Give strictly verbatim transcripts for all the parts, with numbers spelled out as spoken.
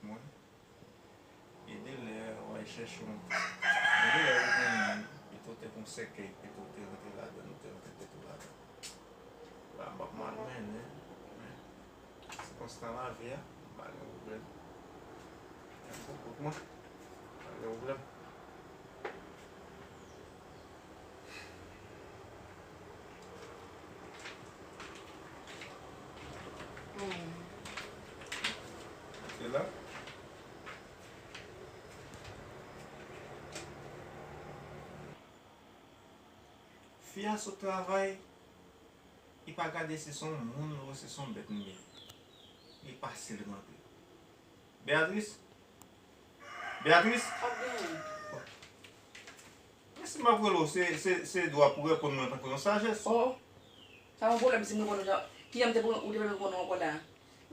Mwen. E de lè w al chèche yon, e de lè ou gen yon moun, pito w te gon sèkèy, pito w te rantre ladan l, ou te rantre tèt ou ladan. La, m ap mal mennen, men se konsta lavi a, m pa gen pwoblèm. Mwen, m pou kout mwen, m pa gen pwoblèm. Se la. Fi a sot travay, li pa gade si se yon moun ou se se yon bèt li ye. Li pase l rantre. Beatrice? Beatrice? Sa k genyen? Men si m ap rele w, se, se, se dwa pou reponn mwen tankou yon sajès. Oh, sa yon pwoblèm si m reponn ou jan. Kijan m te pou, ou te reponn ou ankò la?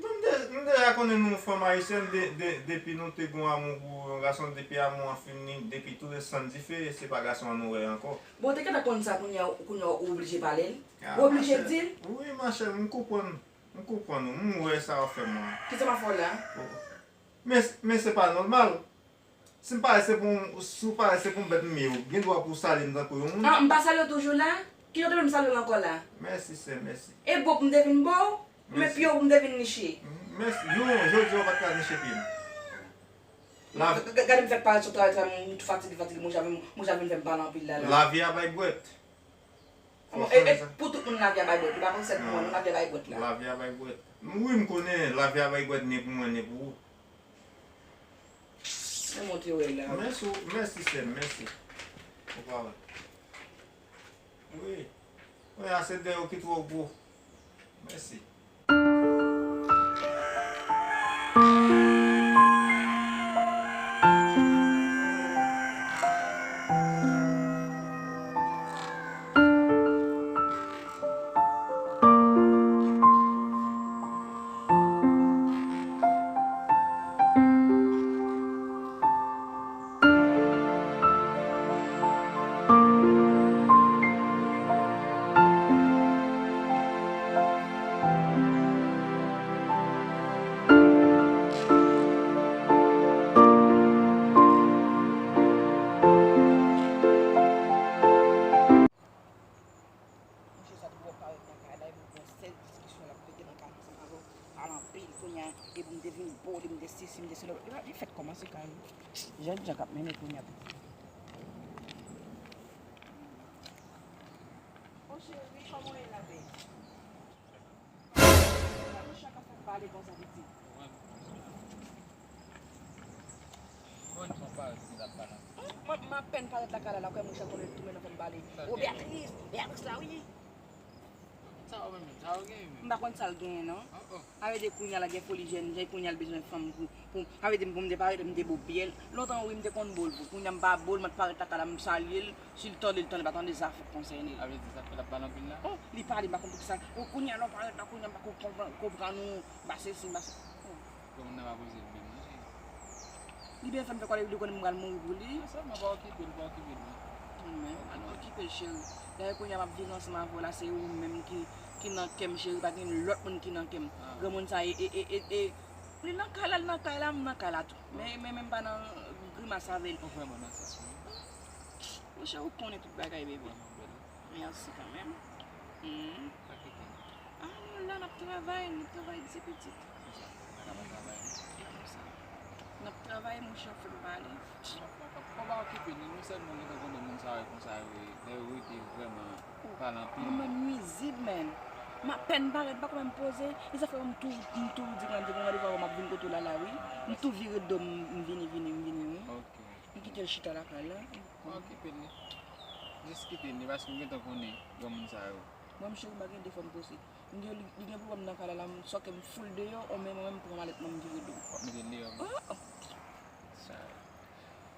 Non, m de-, m deja konnen nou fanm ayisyèn, de, de, depi nou te gon amou pou yon gason, depi amou an fini, depi tou le san dife, se pa gason an nou wè ankò. Bon, ou te gentan konn sa, kounye a, kounye a ou oblije pale l? Ah, ou oblije di l? Wi, machè, m konprann. M konprann ou, m wè sa w ap fè mwen. Kisa m ap fè w la? Men, men se pa nòmal. Si m parèt se pou, si w parèt se pou yon bèt m ye, ou gen dwa pou w salye m tankou yon moun. Ah, m pa salye w toujou la? Kijan w te vle m salye w ankò la? Mèsi, sè, mèsi. E bo pou m te vin bo w? Oubyen pye w pou m te vin niche? Mèsi. Non, jodi a w pa t ka niche pye m. Lavi. G-, g-, gade m fèk parèt sou travay, travay, m fatige, fatige, mouche a vin, mouche a vin fè m pale anpil la, la. Lavi a bay bwèt. Bon, e, e pou tout moun lavi a bay bwèt. Li pa konsène pou mwen, non, lavi a bay bwèt la. Lavi a bay bwèt. Wi, m konnen lavi a bay bwèt ni pou mwen, ni pou ou. Mwen montre w la. Mèsi, mèsi, sè m, mèsi. Ou pa wè. Wi. Wi, a se dèyè w ki twò gwo. Mèsi. Monchè, sa twò parèt nan kay la, e pou gon sèl diskisyon l ap pete nan kay ansanm avè w. Pale anpil, kounye a, e pou m te vin bo, e pou m te sesi, m te sela. Li fèk kòmanse kay. Jèn jan k ap mennen kounye a. Bon, cheri, kòman w ye la, bèl? Mwen, mwen chak ap fè m pale konsa, pitit. Mwen, mwen apèn parèt lakay la, la, kwè mwen chak konnen tou, men nan fè m pale. O, Beatrice, Beatrice la, wi. Sa yo menm, sa yo genyen menm. M pa konn sa l genyen, non. Oh, oh. Avè di kounye a la gen foli jèn jan, kounye a l bezwen fanm pou, pou, avè di m pou m te parèt, m te bo pye l. Lontan, wi, m te konn bo l, pou kounye a m pa bo l, m ap parèt lakay la, m salye l. Si l tande, l tande, pa tande, sa fèk konsène l. Sa vle di sa fè l ap pale anpil la? Oh, li pale, m pa konn poukisa. Oh, kounye a lè w parèt la, kounye a m pa ko-, konprann, konprann ou, m pa sesi, m pa se-, oh. Bon, moun nan pa poze l menm, non, cheri. Li byen fè m fè kwè li konnen m pral mouri pou li. Sa, mwen pa okipe l, pa okipe l, non. Men, pa nou okipe l, cheri. Dayè, kounye a m ap viv ansanm avè w la, se ou menm ki, ki nan kè m, cheri, pa gen lòt moun ki nan kè m. Ah. Granmoun sa, e, e, e, e, e, li nan kay la, li nan kay la, m nan kay la tou. Men, men, men m pa nan grimas avè l. Ou vrèman nan sans mwen. Monchè, ou konnen tout bagay, bebe. Mèsi kanmenm. Hmm. Sa ki gen? Ah, nou la, n ap travay, n ap travay di pitit. Konsa, n ap travay. E konsa. N ap travay, monchè, fè m pale. Fò pa okipe li, nou sèlman gentan konnen moun sa yo konsa yo ye. Lè yo rete vrèman pale anpil. Moun nan nwizib, men. M apèn parèt, m pa konn menm poze. E sa fè m tou, m tou di grann di bon randevou avè w, m ap vin kote w la, la, wi. M tou vire do m, m vini, vini, m vini, wi. Ok. M kite l chita lakay la. Pa okipe li. Jis kite li, paske m gentan konnen granmoun sa yo. Mwen, m cheri, m pa gen de fwa m poze. M gen, li, li gen pwoblèm nan kay la, la, m sòke m foul deyò, ou men mwen menm, m pran malèt mwen, m vire do m. W ap mete l deyò menm? Oh, oh. Sa,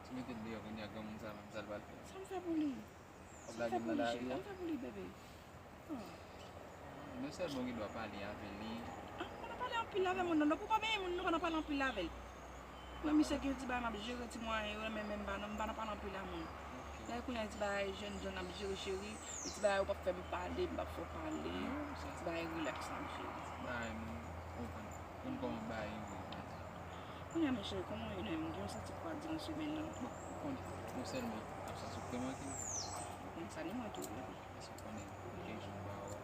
si w mete l deyò kounye a, granmoun sa menm, sa l pral fè? Sa m fè pou li? W ap lage l nan lari a? Sa m fè pou li, bebe? Oh. Nou sèlman gen dwa pale avè li. Ah, nou pa nan pale anpil avè moun, non. Non, pou pa benyen moun, nou pa nan pale anpil avè l. Mwen, misye gen ti bagay m ap jere, ti mwayen yo, men, men m pa nan, m pa nan pale anpil a moun. Ok. Lè kounye a, ti bagay jènjan n ap jere, cheri, e ti bagay yo p ap fè m pale, m p ap fè w pale. Non, se ti bagay rilaks n ap jere. Bagay nou konprann. Konn kòman bagay yo ye, kounye a. Mwen cheri, kòman w ye menm? M gen yon santi fwa diran semèn nan. Bon, ou konnen, ou sèlman ap santi w te manke m. Ou konn sa ni mwen tou vre. Èske w konnen gen jou m pa wè w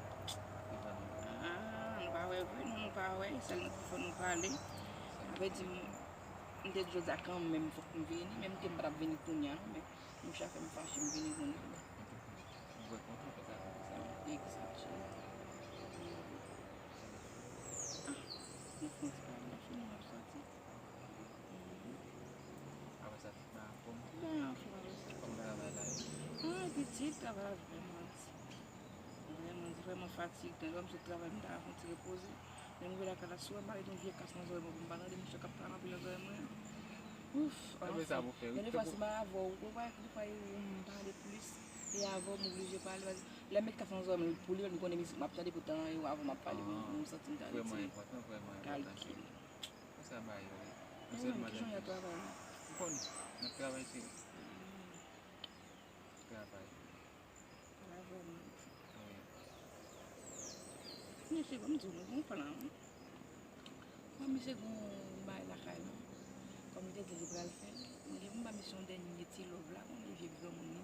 devan nou? Ah, nou pa wè vre, nou, nou pa wè, sèl nan telefòn nou pale. Sa vle di, m te di jodi a kanmenm fòk m vini, menm ke m pa t ap vini kounye a non, men mouche a fè m fache, m vini kounye a. Bon. Ou vre kontan fè sa konsa. Egzakteman. Ah, m panse pa m fini m ap soti. Apre sa, tout bagay anfòm? Tout bagay anfòm, apre sa. Kòman travay la ye? Ah, pitit, travay la vrèman di. Vrèman di, vrèman fatigan. Lè m sot travay, m ta fè yon ti repoze. Lè m rive lakay la, si w wè m pa met yon vye kas nan zòrèy mwen pou m pa tande mouche k ap pale anpil nan zòrèy mwen an. Ouf, anfen. Gen de fwa, si m avè w, ou wè, gen de fwa, m pale plis. E avè w, m oblije pale. Lè m met kas nan zòrèy mwen pou li, m konnen mizik m ap tande, poutan e avè w m ap pale, m santi m ta retire. Kalkil. Konsa bagay yo ye. Mwen sèlman kijan y ap travay la? M konnen, n ap travay cheri. Travay. Travay mwen. Wi. Mesye, ban m di w, nou gen yon plan wi. Bon, misye gen yon bagay lakay la. Kòm li te di li pral fè l, m gen pou m ba misye yon dènye ti love la, konnen vye granmoun